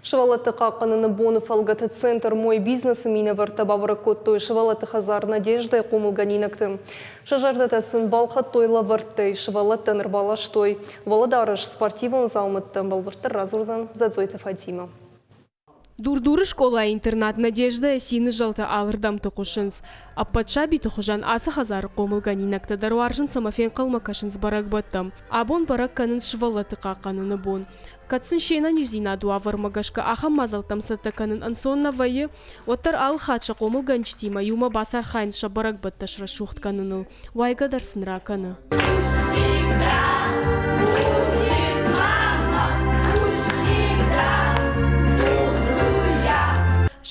Сывӕллӕтты хъахъхъӕныны боны фӕлгӕты центр Мой бизнес-ы минӕвӕрттӕ бабӕрӕг кодтой сывӕллӕтты хӕдзар Надежда-йы хъомылгӕнинӕгты. Сӕ зӕрдӕтӕ сын балхӕдтой лӕвӕрттӕй, сывӕллӕттӕн ӕрбаластой уӕлӕдарӕс, спортивон дзаумӕттӕ, бӕлвырддӕр радзурдзӕн Дзӕдзойты Фатимӕ. Дур-Дуры скъолайы-интернат Надежда-йы цины зӕлтӕ алырдӕмты хъуысынц. Ӕппӕт сабиты хуызӕн ацы хӕдзары хъомылгӕнинӕгтӕ дӕр уарзынц ӕмӕ фенхъӕлмӕ кӕсынц бӕрӕгбӕттӕм. Абон бӕрӕг кӕнынц сывӕллӕтты хъахъхъӕныны бон. Кӕд сын се нӕниздзинады уавӕрмӕ гӕсгӕ ахӕм мадзӕлттӕм цӕттӕ кӕнын ӕнцон нӕ вӕййы, уӕддӕр алы хатт сӕ хъомылгӕнджытимӕ иумӕ бацархайынц сӕ бӕрӕгбӕттӕ срӕсугъд кӕныныл, уайгӕ дӕр сын ракӕны.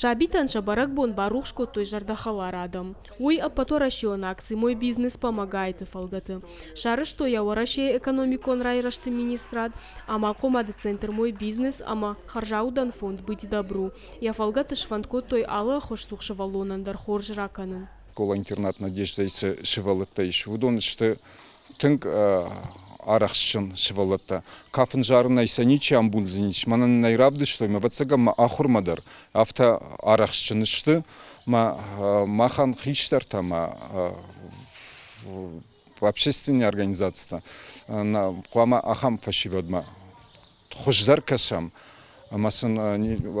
Сабитӕн сӕ бӕрӕгбон барухс кодтой зӕрдӕхӕлар адӕм. Уый ӕппӕтуӕрӕсеон акци «Мой бизнес помогает»-ы фӕлгӕты. Сарӕзтой йӕ Уӕрӕсейы экономикон райрӕзты министрад, амалхъомады центр «Мой бизнес» ӕмӕ хӕрзаудӕн фонд «Быть добру». Йӕ фӕлгӕты сфӕнд кодтой алы ӕххуысцух сывӕллонӕн дӕр хорз ракӕнын. Школа-интернат «Надежда»-йы цы сывӕллӕттӕ ис, уыдон сты тынг арӕхстджын сывӕллӕттӕ. Кафын зарынӕй сӕ ничи амбулдзӕнис. Мӕнӕн нӕ равдыстой, мӕ ӕвӕццӕгӕн мӕ ахуырмӕ дӕр афтӕ арӕхстджын сты. Мӕ махӕн хистӕртӕ мӕ общественные организацитӕ хъуамӕ ахӕм фӕсивӕдмӕ хуыздӕр кӕсӕм ӕмӕ сын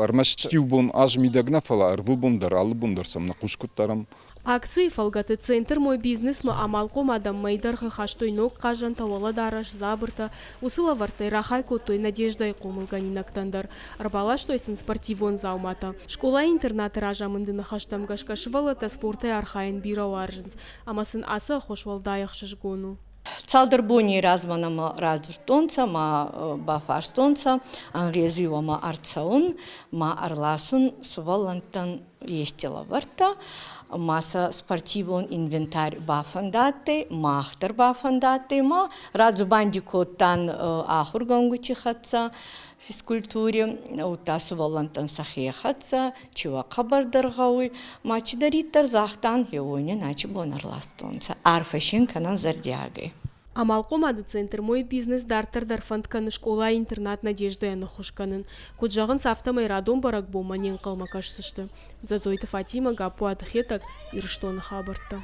ӕрмӕст иу бон аз мидӕг нӕ, фӕлӕ ӕрвылбон дӕр, алы бон дӕр сӕм нӕ хъус куыд дарӕм. Акцийы фӕлгӕты центр «Мой бизнес»-мӕ амалхъом адӕм мӕйы дӕргъы хастой ног хъазӕнтӕ, уӕлӕдарӕс, дзабыртӕ. Уыцы лӕвӕрттӕй рахай кодтой Надеждӕйы хъомылгӕнинӕгтӕн дӕр. Ӕрбаластой сын спортивон дзауматӕ. Скъолайы-интернаты разамынды ныхӕстӕм гӕсгӕ сывӕллӕттӕ спортӕй архайын бирӕ уарзынц, ӕмӕ сын ацы ӕххуыс уӕлдай ӕхсызгон у. Цалдӕр боней размӕ нӕмӕ радзурдтонцӕ ма бафарстонцӕ, ӕнгъезуй уӕмӕ ӕрцӕун ма ӕрласун сувӕллӕнттӕн ести лӕвӕрттӕ, ма сӕ спортивон инвентарь бафӕндадтӕй, мах дӕр бафӕндадтӕй ма радзубанди кодтан ахургӕнгути хӕццӕ физкультури, удта сувӕллӕнттӕн сӕхе хӕццӕ, чи уӕ хъӕбӕрдӕр гъӕуй, ма чидӕриддӕр загътан, гъеуони начи бон ӕрластонцӕ. Арфӕ син кӕнӕн зӕрдиагӕй. Амалхъомады центр «Мой бизнес» дарддӕр дӕр фӕнд кӕны скъолайы-интернат «Надежда»-йӕн ӕххуыс кӕнын. Куыд зӕгъынц, афтӕмӕй радон бӕрӕгбонмӕ не нхъӕлмӕ кӕсдзысты. Дзӕдзойты Фатимӕ, Гаппуаты Хетӕг, Ирыстоны хабӕрттӕ.